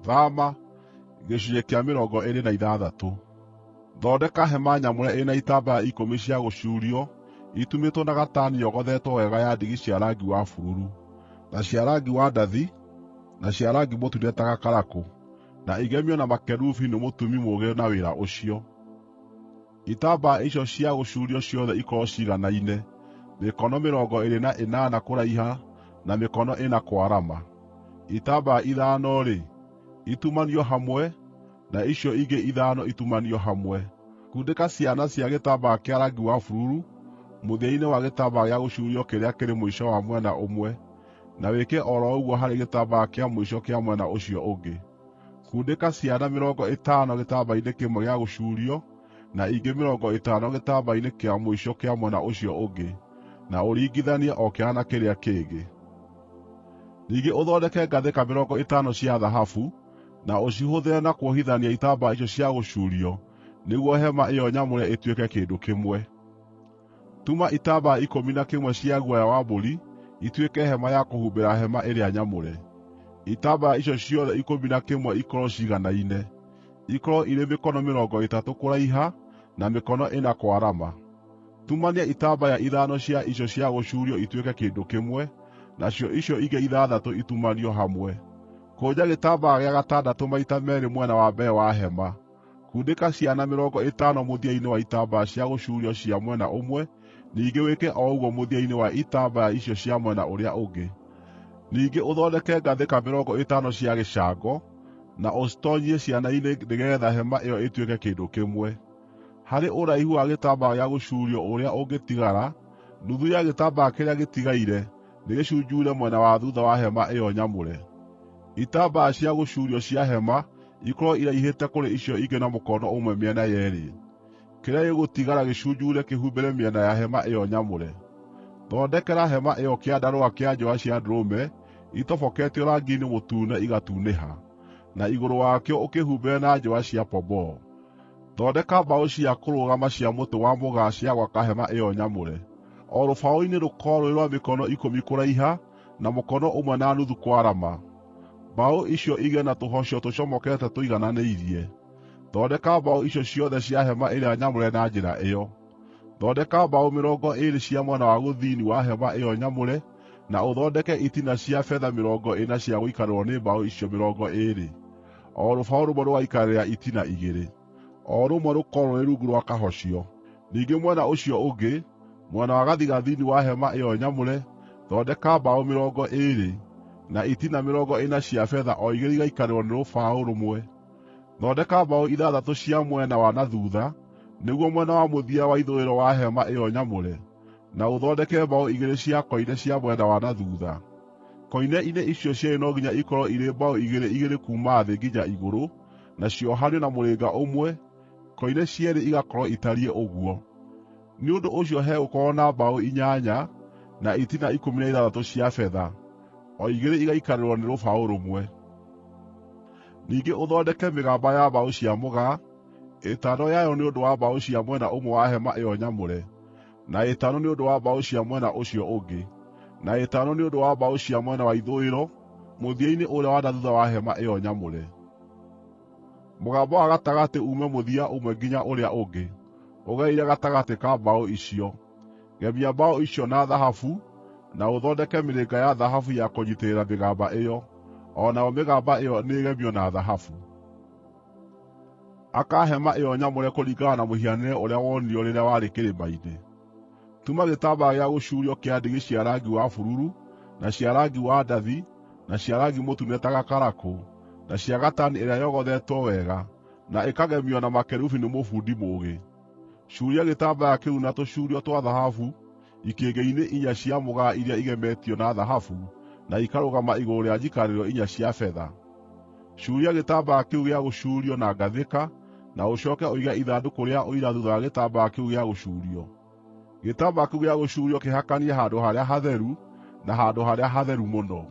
Thama 26. Thondeka hema nyamũre ĩrĩ na itambaya ikũmi cia gũcuurio itumĩtwo na gatani yogothetwo wega ya ndigi cia rangi wa bururu, na cia rangi wa ndathi, na cia rangi mũtune ta gakarakũ, na igemio na makerubi nĩ mũtumi mũũgĩ na wĩra ũcio. Itambaya icio cia gũcuurio ciothe ikorwo ciiganaine, mĩkono 28 kũraiha na mĩkono 4 kwarama. Itambaya ithano-rĩ, itumanio hamwe, na icio ingĩ ithano itumanio hamwe. Kundĩka ciana cia gĩtambaya kĩa rangi wa bururu mũthia-inĩ wa gĩtambaya gĩa gũcuurio kĩrĩa kĩrĩ mũico wa mwena ũmwe, na wĩke o ro ũguo harĩ gĩtambaya kĩa mũico kĩa mwena ũcio ũngĩ. Kundĩka ciana 50 gĩtambaya-inĩ kĩmwe gĩa gũcuurio, na ingĩ 50 gĩtambaya-inĩ kĩa mũico kĩa mwena ũcio ũngĩ, na ũringithanie o kĩana na kĩrĩa kĩngĩ. Ningĩ ũthondeke ngathĩka 50 cia thahabu, na ũcihũthĩre na kuohithania itambaya icio cia gũcuurio nĩguo hema ĩyo nyamũre ĩtuĩke kĩndũ kĩmwe. Tuma itambaya 11 cia guoya wa mbũri ituĩke hema ya kũhumbĩra hema ĩrĩa nyamũre. Itambaya icio ciothe 11 ikorwo ciiganaine, ikorwo irĩ mĩkono 30 kũraiha na mĩkono 4 kwarama. Tumania itambaya ithano cia icio cia gũcuurio ituĩke kĩndũ kĩmwe, nacio icio ingĩ ithathatũ itumanio hamwe. Kũnja gĩtambaya gĩa gatandatũ maita meerĩ mwena wa mbere wa hema. Kundĩka ciana 50 mũthia-inĩ wa itambaya cia gũcuurio cia mwena ũmwe, ningĩ wĩke o ũguo mũthia-inĩ wa itambaya icio cia mwena ũrĩa ũngĩ. Ningĩ ũthondeke ngathĩka 50 cia gĩcango, na ũcitoonyie ciana-inĩ nĩgeetha hema ĩyo ĩtuĩke kĩndũ kĩmwe. Harĩ ũraihu wa gĩtambaya gĩa gũcuurio ũrĩa ũngĩtigara, nuthu ya gĩtambaya kĩrĩa gĩtigaire nĩgĩcunjuure mwena wa thuutha wa hema ĩyo nyamũre. Itambaya cia gũcuurio cia hema ikorwo iraihĩte kũrĩ icio ingĩ na mũkono ũmwe mĩena yeerĩ. Kĩrĩa gĩgũtigara gĩcunjuure kĩhumbĩre mĩena ya hema ĩyo nyamũre. Thondekera hema ĩyo kĩandarũa kĩa njũa cia ndũrũme itoboketio rangi-inĩ mũtune igatunĩha, na igũrũ wakĩo ũkĩhumbĩre na njũa cia pomboo. Thondeka mbaũ cia kũrũgama cia mũtĩ wa mũgaa cia gwaka hema ĩyo nyamũre. O rũbaũ-inĩ rũkorwo rũrĩ rwa mĩkono ikũmi kũraiha na mũkono ũmwe na nuthu kwarama. Mbaũ icio igĩe na tũhocio tũcomokete tũigananĩirie. Thondeka mbaũ icio ciothe cia hema ĩrĩa nyamũre na njĩra ĩyo. Thondeka mbaũ 20 cia mwena wa gũthini wa hema ĩyo nyamũre, na ũthondeke itina cia betha 40 cia gũikarĩrwo nĩ mbaũ icio 20. O rũbaũ rũmwe rũgaikarĩra itina igĩrĩ, o rũmwe rũkorwo rũrĩ rungu rwa kahocio. Ningĩ mwena ũcio ũngĩ, mwena wa gathigathini wa hema ĩyo nyamũre, thondeka mbaũ 20, na itina 40 cia betha o igĩrĩ igaikarĩrwo nĩ rũbaũ rũmwe. Thondeka mbaũ ithathatũ cia mwena wa na thuutha, nĩguo mwena wa mũthia wa ithũĩro wa hema ĩyo nyamũre, na ũthondeke mbaũ igĩrĩ cia koine cia mwena wa na thuutha. Koine-inĩ icio cierĩ no nginya ikorwo irĩ mbaũ igĩrĩ igĩrĩ kuuma thĩ nginya igũrũ, na ciohanio na mũrĩnga ũmwe, koine cierĩ igakorwo itariĩ ũguo. Nĩ ũndũ ũcio hegũkorwo na mbaũ inyanya, na itina 16 cia betha, o igĩrĩ igaikarĩrwo nĩ rũbaũ rũmwe. Ningĩ ũthondeke mĩgamba ya mbaũ cia mũgaa, ĩtano yayo nĩ ũndũ wa mbaũ cia mwena ũmwe wa hema ĩyo nyamũre, na ĩtano nĩ ũndũ wa mbaũ cia mwena ũcio ũngĩ, na ĩtano nĩ ũndũ wa mbaũ cia mwena wa ithũĩro, mũthia-inĩ ũrĩa wa na thuutha wa hema ĩyo nyamũre. Mũgamba wa gatagatĩ uume mũthia ũmwe nginya ũrĩa ũngĩ, ũgereire gatagatĩ ka mbaũ icio. Gemia mbaũ icio na thahabu, na ũthondeke mĩrĩnga ya thahabu ya kũnyiitĩrĩra mĩgamba ĩyo. O nayo mĩgamba ĩyo nĩĩgemio na thahabu. Aka hema ĩyo nyamũre kũringana na mũhianĩre ũrĩa wonirio rĩrĩa warĩ kĩrĩma-inĩ. Tuma gĩtambaya gĩa gũcuurio kĩa ndigi cia rangi wa bururu, na cia rangi wa ndathi, na cia rangi mũtune ta gakarakũ, na cia gatani ĩrĩa yogothetwo wega, na ĩkagemio na makerubi nĩ mũbundi mũũgĩ. Cuuria gĩtambaya kĩu na tũcuurio twa thahabu ikĩngĩ-inĩ inya cia mũgaa iria igemetio na thahabu na ikarũgama igũrũ rĩa njikarĩro inya cia betha. Cuuria gĩtambaya kĩu gĩa gũcuurio na ngathĩka, na ũcooke ũige ithandũkũ rĩa Ũira thuutha wa gĩtambaya kĩu gĩa gũcuurio. Gĩtambaya kĩu gĩa gũcuurio kĩhakanie Handũ-harĩa-Hatheru na Handũ-harĩa-Hatheru-Mũno.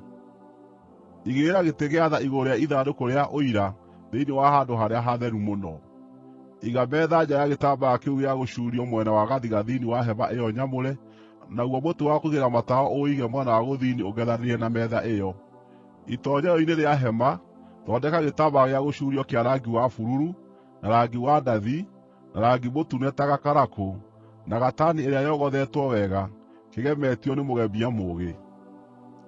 Igĩrĩra gĩtĩ gĩa tha igũrũ rĩa ithandũkũ rĩa Ũira thĩinĩ wa Handũ-harĩa-Hatheru-Mũno. Iga metha nja ya gĩtambaya kĩu gĩa gũcuurio mwena wa gathigathini wa hema ĩyo nyamũre, naguo mũtĩ wa kũigĩrĩra matawa ũũige mwena wa gũthini ũng'ethanĩire na metha ĩyo. Itoonyero-inĩ rĩa hema, Thondeka gĩtambaya gĩa gũcuurio kĩa rangi wa bururu, na rangi wa ndathi, na rangi mũtune ta gakarakũ, na gatani ĩrĩa yogothetwo wega, kĩgemetio nĩ mũgemia mũũgĩ.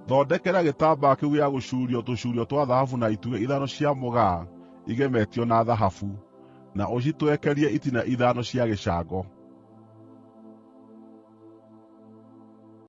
Thondekera gĩtambaya kĩu gĩa gũcuurio tũcuurio twa thahabu na itugĩ ithano cia mũgaa igemetio na thahabu, na ũcitwekerie itina ithano cia gĩcango.